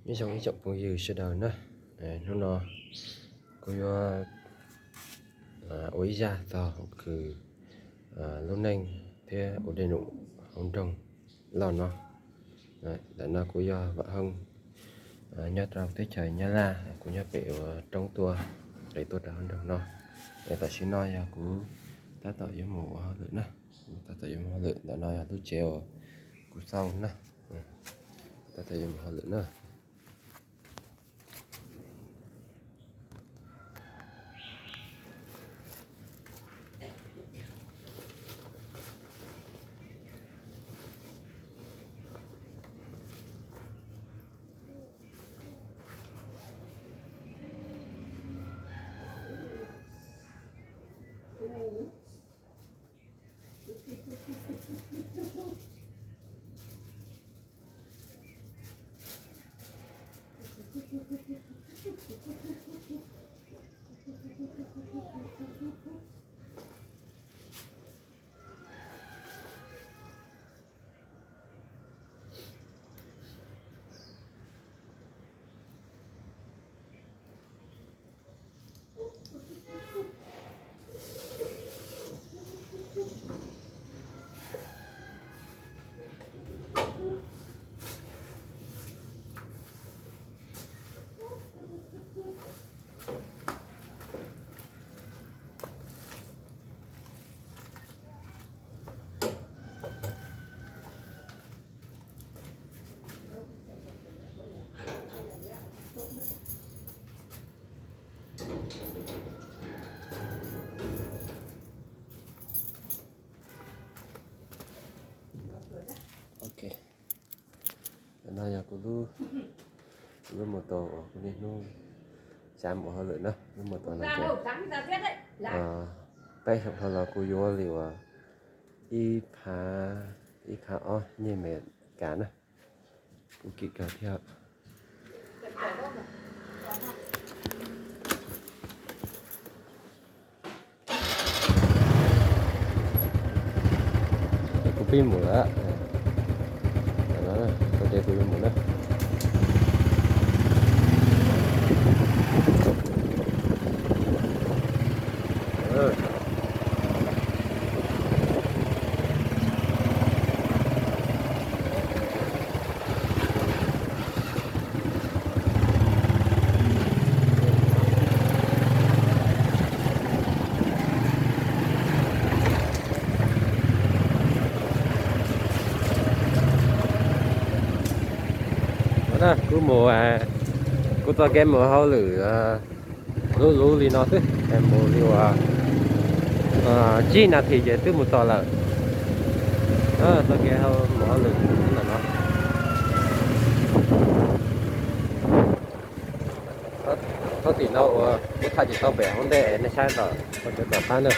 Nyob zoo ib tsoom phooj ywg sawv daws na, hnub no kuv yuav ua ib zaj txog kws lub neej thiab ua dej num hauv nroog loj no. Ntawm no kuv yog Vam Hoob, nyob rau teb chaws Nyab Laj, kuv nyob pem ua roob tuaj, qis tuaj rau hauv nroog no. Es tam sim no yog kuv tab tom yuav mus ua hauj lwm na, tab tom yuav mus hauj lwm. Ntawm no yog lub tsev uas kuv xauj na, tab tom yuav mus hauj lwm na. Ok, no yog kuv lub, kuv lub mus tau uas kuv niaj hnub xav mus hauj lwm na, lub mus tau no ces peb xyoo dhau los kuv yuav li uas ib phav, ib phav ob nyiaj Mes Kas na. Kuv kim kawg thiab. Kuv pib mus lawm. Tau ces kuv yuav mus na. Kuv mus, kuv txoj kev mus hauj lwm luv luv li no xwb, mus li uas tsib nas this ces twb mus txog lawm. Txoj kev mus hauj lwm ntawm no. Txhob tim no uas kuv tham tsis tau pem hauv ntej nej saib tom, tom qab na.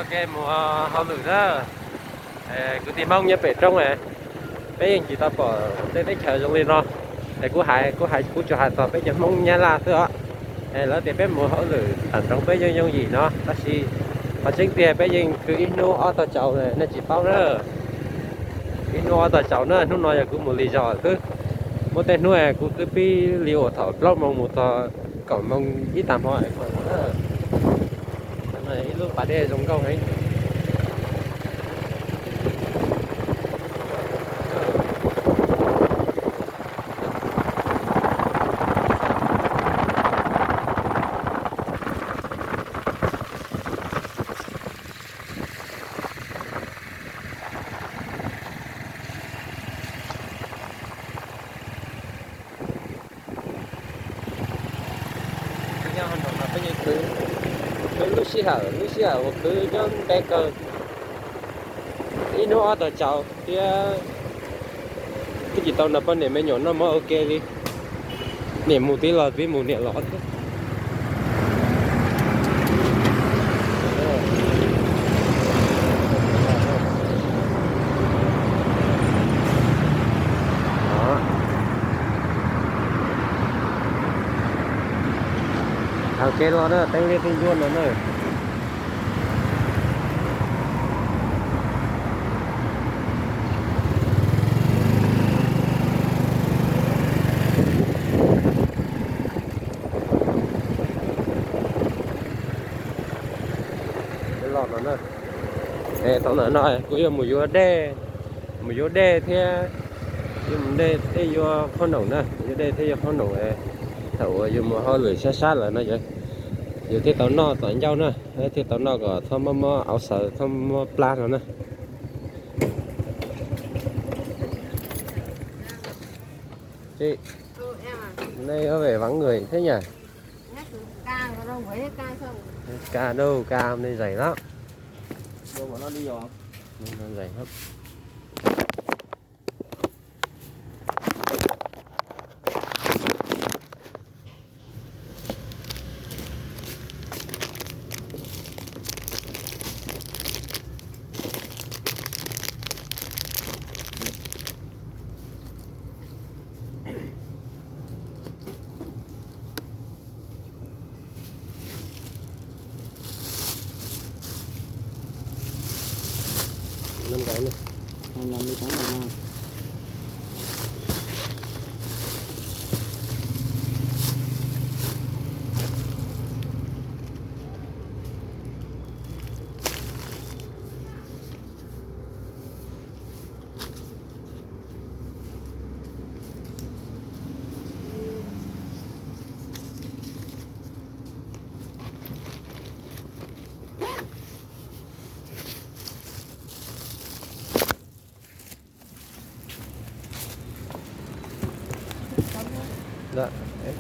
Txoj kev mus hauj lwm na, kwv tij Hmoob nyob pem roob, peb yeej tsis tau pom tej teb chaws zoo li no. Es kuv hais, kuv hais, kuv tsuas hais txog peb cov Hmoob Nyab Laj xwb os. Es lawv tias peb mus hauj lwm tawm nroog peb yeej yooj yim no, tab sis qhov tseeb tiag peb yeej khwv ib hnub ob tog tsaus, nej tsis paub na. Ib hnub ob tog tsaus na, hnub no yog kuv mus li zog xwb. Muaj tej hnub kuv twb pib li uas thaum plaub moo mus txog kaum moo ib tag hmo. Ib lub pas dej zoo nkauj heev. Nyob hauv no peb yeej khwv Sij hawm, lub sij hawm uas khwv nyob ntev kawg, ib hnub ob tog tsaus thiab twb tsis tau nrog poj niam me nyuam noj mov ua ke li. Niam mus tib los tib mus niam los thiab. Hauv kev los na, teeb liab teeb ntsuab no na. Los no na, thaum ntawm no kuv yuav mus yuav dej, mus yuav dej thiab, yuav mus dej thiab yuav qhob noom na, yuav dej thiab yuav qhob noom. Thaum uas yus mus hauj lwm sab sab lawm no, yus thiaj tau noj tom ncauj na, thiaj tau noj kom txhob mob mob au xaws, txhob mob plab no na. Nay có vẻ vắng người thế nhỉ? Ca đâu, ca hôm nay rảnh lắm.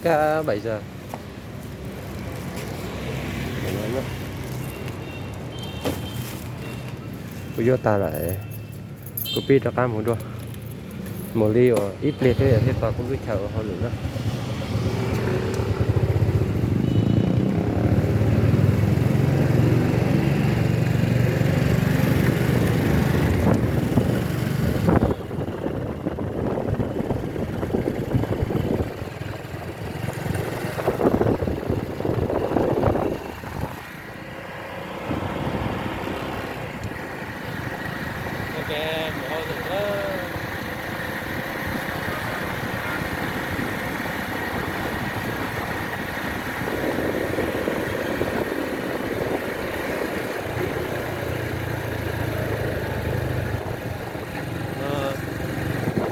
Ca bảy giờ. Kuv yuav tag lawm, kuv pib rov qab mus dua. Mus li uas ib pliag thiab thiaj tos kuv lub chaw ua hauj lwm na.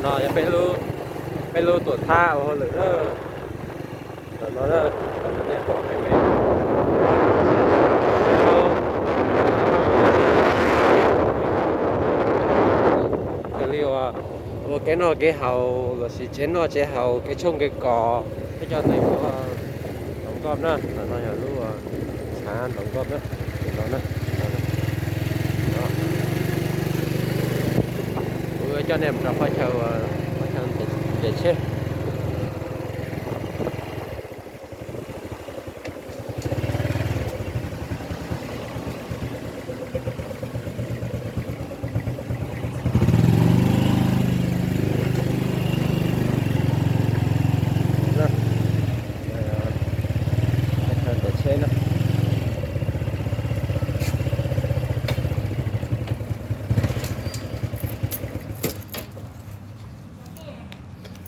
No yog peb lub tuam txhab ua hauj lwm na. Tam no na, li ua kev noj kev haus lossis tsev noj tsev haus, kev tshoob kev kos, peb cov neeg ua ntaus nkoj na. Tam no yog lub tshav ntaus nkoj na, no na. Kuv coj nej mus rau qhov chaw, qhov chaw nres tsheb.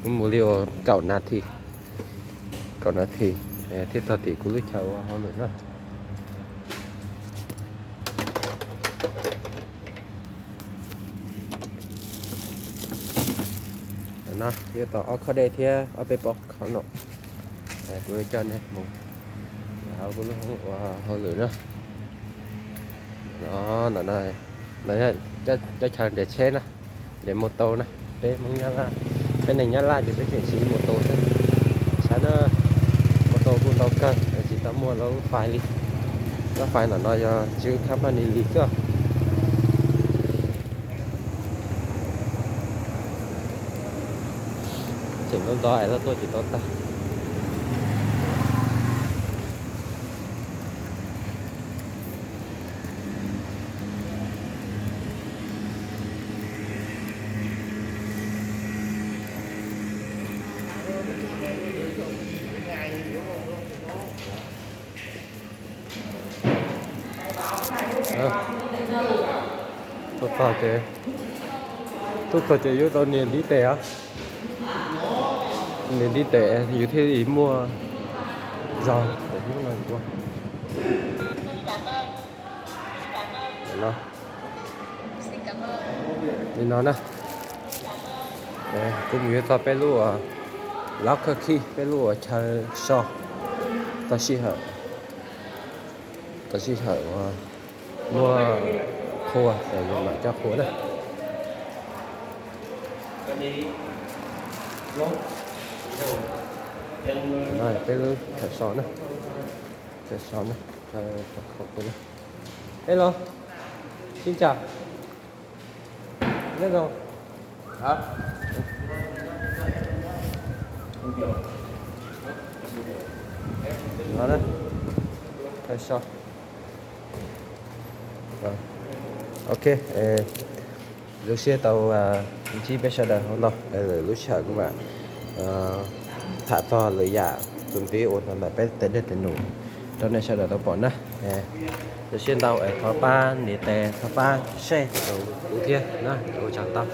Kuv mus li uas kaum nas this, kaum nas this thiaj txog tim kuv lub chaw ua hauj lwm na. No yuav tau ob khob dej thiab ob peb pob qhob noom. Kuv coj nej mus hauv kuv lub hoob ua hauj lwm na. No, no, cov chaw nres tsheb na, nres mus tau na. Peb Hmoob Nyab Laj, peb neeg Nyab Laj ces peb tseem siv mus tau xwb. Sav na, mus tau kuj ntau kawg, tsis tau muaj lub fais li. Lub fais ntawm no yog tsis khab paj ni li xwb. Tseem ntau ntau es lawv tuaj tsis tau tag. Tuaj txog ces, tuaj txog ces yuav tau nias ntiv tes os. Nias ntiv tes yus thiaj li muaj zog tes hnub no ua. Li no na. Kuv mus yuav txog peb lub, lab khawb khib peb lub uas chaw so txog sij hawm, txog sij hawm uas muaj qhua es yus mam coj qhua na. Peb lub chaw so na, chaw so na, chaw so qhua na. Hello, xin chào. Hello. Hả? Nó đó. Hơi so. Rồi. Ok, lub sij hawm tau ntsib peb sawv daws hauv no, lwm lub sij hawm kuv mam tham txog lwm yam tus ntiv uas ntawm peb tej dej tej num rau nej sawv daws tau pom na. Lub sij hawm ntau es thov pab nias tes, thov pab share rau kuv thiab na, ua tsaug ntau.